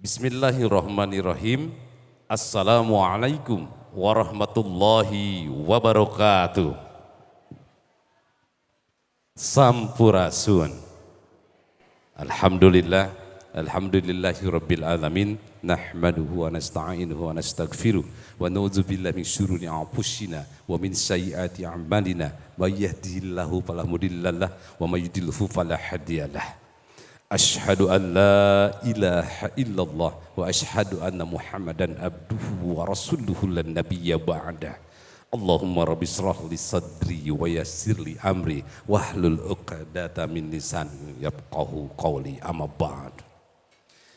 Bismillahirrahmanirrahim. Assalamualaikum warahmatullahi wabarakatuh. Sampurasun. Alhamdulillah, alhamdulillahirabbil alamin, nahmaduhu wa nasta'inuhu wa nastaghfiruh wa na'udzu billahi min syururi anfusina wa min sayyiati a'malina, may yahdihillahu fala mudhillalah wa may yudlilhu fala hadiyalah. Asyhadu an la ilaha illallah wa asyhadu anna Muhammadan abduhu wa rasuluhu lan nabiyya ba'da. Allahumma rabbi israh li sadri wa yassir li amri wahlul 'uqdatam min lisani yafqahu qawli, amma ba'd.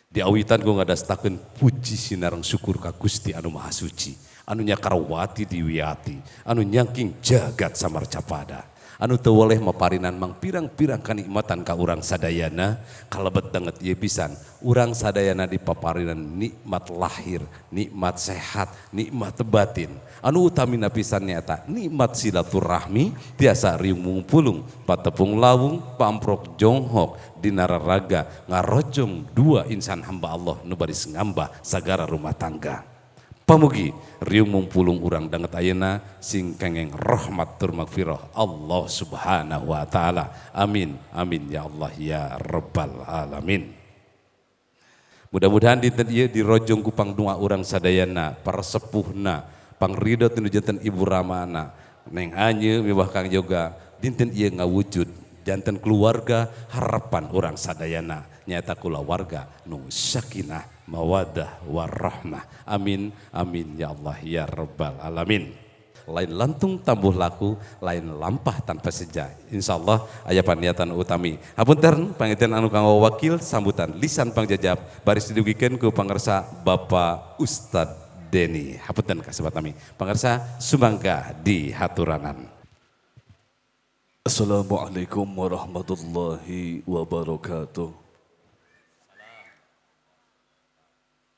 Diawitan ku ngadastakeun puji sinareng syukur ka Gusti anu Maha Suci, anu nyakarawati diwiati, anu nyangking jagat samarcapada, anu teu woleh maparinan mang pirang-pirang kanikmatan ka urang sadayana. Kalebet danget ieu pisan urang sadayana dipaparinan nikmat lahir, nikmat sehat, nikmat batin, anu utamina pisan nyaeta nikmat silaturahmi, tiasa riung pulung, patepung lawung, pamprok jonghok dina raraga ngarojong dua insan hamba Allah nu baris ngambah sagara rumah tangga. Pamugi riung pulung urang danget ayeuna sing kengeng rahmat tur magfirah Allah Subhanahu wa taala. Amin amin ya Allah ya rabbal alamin. Mudah-mudahan dinten ieu dirojong ku pangdoa urang sadayana, para sepuhna, pangrido tinu janten Ibu Ramana, Neng Anye miwah Kang Yoga, dinten ieu ngawujud janten keluarga harapan urang sadayana, nyata kulawarga nu sakinah, mawadah, warahmah. Amin amin ya Allah ya rabbal alamin. Lain lantung tambuh laku, lain lampah tanpa seja. Insyaallah aya paniatan utami. Hapunten panginten anu kanggo wakil sambutan lisan pangjajab baris didugikeun ku pangersa Bapak Ustad Deni. Hapunten kasebat nami. Pangersa, sumangga di haturanan. Assalamualaikum warahmatullahi wabarakatuh.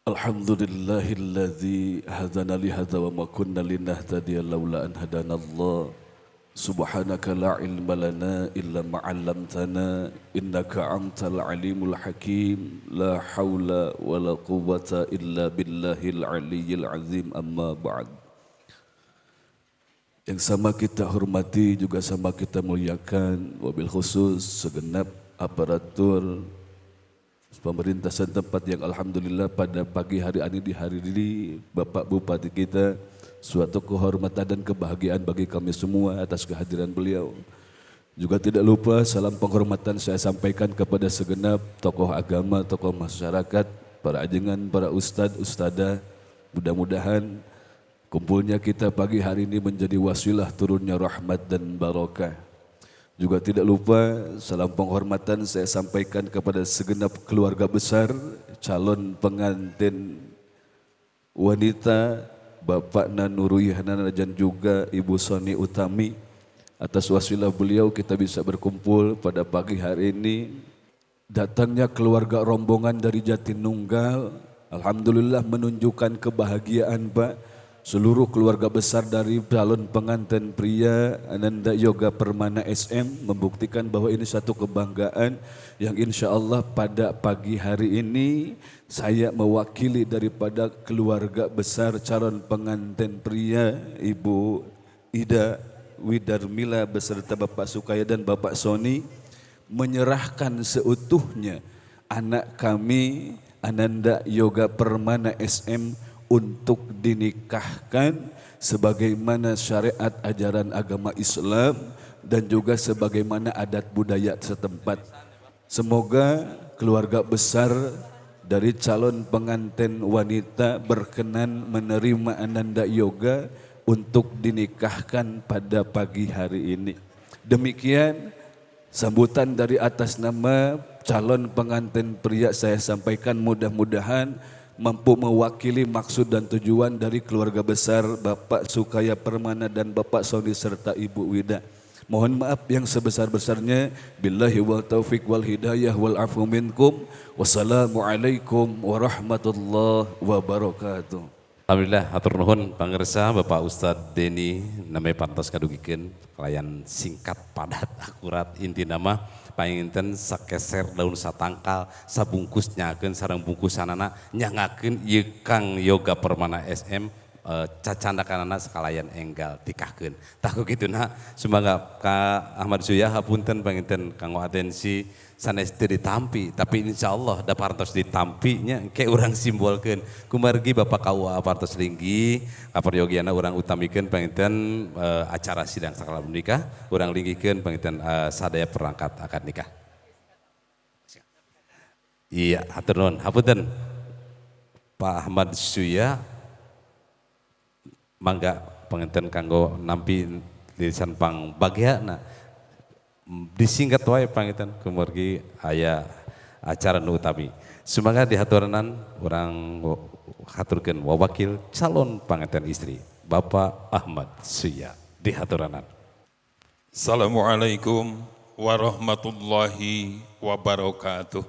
Alhamdulillahilladzi hadana li hadza wa ma kunna linahtadiya laula an hadana Allah. Subhanaka la ilma lana illa ma 'allamtana innaka antal alimul hakim. La haula wa la quwwata illa billahil aliyyil azim, amma ba'd. Yang sama kita hormati juga sama kita muliakan, wabil khusus segenap aparatur pemerintah setempat yang alhamdulillah pada pagi hari ini di hari ini Bapak Bupati kita, suatu kehormatan dan kebahagiaan bagi kami semua atas kehadiran beliau. Juga tidak lupa salam penghormatan saya sampaikan kepada segenap tokoh agama, tokoh masyarakat, para ajengan, para ustadz, ustadzah. Mudah-mudahan kumpulnya kita pagi hari ini menjadi wasilah turunnya rahmat dan barokah. Juga tidak lupa salam penghormatan saya sampaikan kepada segenap keluarga besar calon pengantin wanita Bapak Nanuruyahana dan juga Ibu Soni Utami. Atas wasilah beliau kita bisa berkumpul pada pagi hari ini. Datangnya keluarga rombongan dari Jatinunggal, alhamdulillah menunjukkan kebahagiaan Pak. Seluruh keluarga besar dari calon pengantin pria Ananda Yoga Permana SM membuktikan bahwa ini satu kebanggaan yang insya Allah pada pagi hari ini saya mewakili daripada keluarga besar calon pengantin pria Ibu Ida Widarmila beserta Bapak Sukaya dan Bapak Soni menyerahkan seutuhnya anak kami Ananda Yoga Permana SM untuk dinikahkan sebagaimana syariat ajaran agama Islam dan juga sebagaimana adat budaya setempat. Semoga keluarga besar dari calon pengantin wanita berkenan menerima Ananda Yoga untuk dinikahkan pada pagi hari ini. Demikian sambutan dari atas nama calon pengantin pria saya sampaikan, mudah-mudahan mampu mewakili maksud dan tujuan dari keluarga besar Bapak Sukaya Permana dan Bapak Soni serta Ibu Wida. Mohon maaf yang sebesar-besarnya. Billahi wal taufik wal hidayah wal afu minkum. Wassalamualaikum warahmatullahi wabarakatuh. Alhamdulillah, hatur nuhun pangersa Bapak Ustadz Deni namanya pantos kadugikeun kalayan singkat padat akurat inti nama panginten sakeser daun satangkal sabungkus nyakeun sareng bungkusanana nyangakeun ieu Kang Yoga Permana SM cacandakanana sakalayan enggal tikahkeun. Tah ku kituna sumangga Ka Ahmad Suya hapunten panginten kanggo atensi sanes teu ditampi tapi insyaallah da parantos ditampi nya engke urang simbolkeun kumargi Bapak KUA parantos linggih kaperyogiana urang utamikeun panginten acara sidang sakala menikah urang linggihkeun panginten sadaya perangkat akad nikah. Iya, hatur nuhun. Hapunten Pak Ahmad Suya mangga panginten kanggo nampi lisan pangbagiana disingkat wae panginten kumargi aya acara nu utami. Sumangga dihaturanan urang haturkeun wawakil calon panganten istri Bapak Ahmad Suya dihaturanan. Assalamualaikum warahmatullahi wabarakatuh.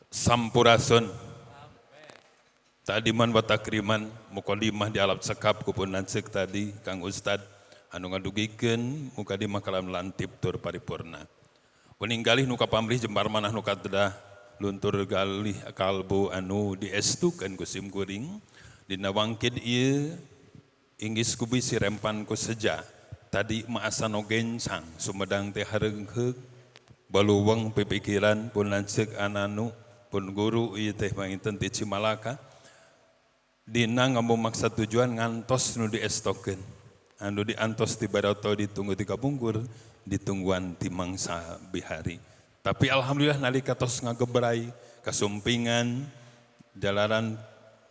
Sampurasun. Tadiman wa takriman mukadimah di alap sekap kupun lanceuk tadi Kang Ustad anu ngadugikeun mukadimah kalam lantip tur paripurna. Peninggalih nu kapamrih jembar manah nu katedah luntur galih kalbu anu diestukeun ku sim kuring dina wangkid ieu inggis ku bisi rempan ku seja tadi mah asa nu gencang Sumedang teh hareungheug baluweng pipikiran pun lanceuk ananu pun guru ieu teh panginten ti Cimalaka dina ngambu maksa tujuan ngantos nu diestokeun anu diantos ti baroto ditunggu ti kapungkur ditungguan ti mangsa bihari. Tapi alhamdulillah nalika tos ngagebrai kasumpingan jalaran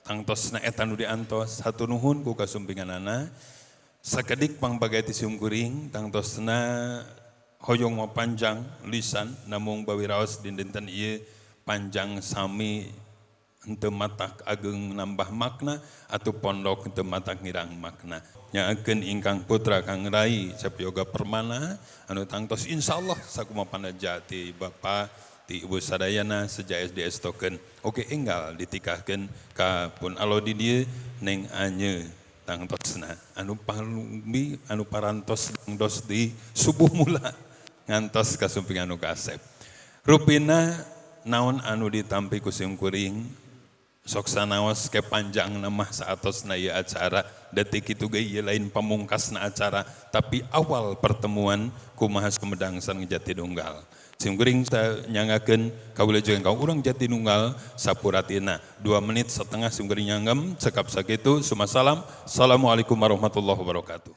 tangtosna eta nu diantos hatur nuhun ku kasumpinganana sakedik pangbagai ti simkuring tangtosna hoyong mah panjang lisan namung bawiraos dinten ieu panjang sami henteu matak ageng nambah makna atau pondok henteu matak ngirang makna. Nyaakeun ingkang putra Kang Rai Cep Yoga Permana anu tangtos insyaallah sakumaha panajati Bapak ti Ibu sadayana seja SDS token oke enggal ditikahkeun ka pun alo di dieu neng anye tangtosna anu palumbi anu parantos dangdos di subuh mula ngantos kasumping anu kasep. Rupina naon anu ditampi ku sim kuring sok sanaos ke panjang nama saatosna ieu acara detik itu ge ieu lain pamungkasna acara tapi awal pertemuan kumaha Sumedang sareng Jatinunggal. Sim kuring nyangakeun kawula jeung kaum urang Jatinunggal sapuratina 2 menit setengah sim kuring nyanggem cekap sakitu sumasalam. Assalamualaikum warahmatullahi wabarakatuh.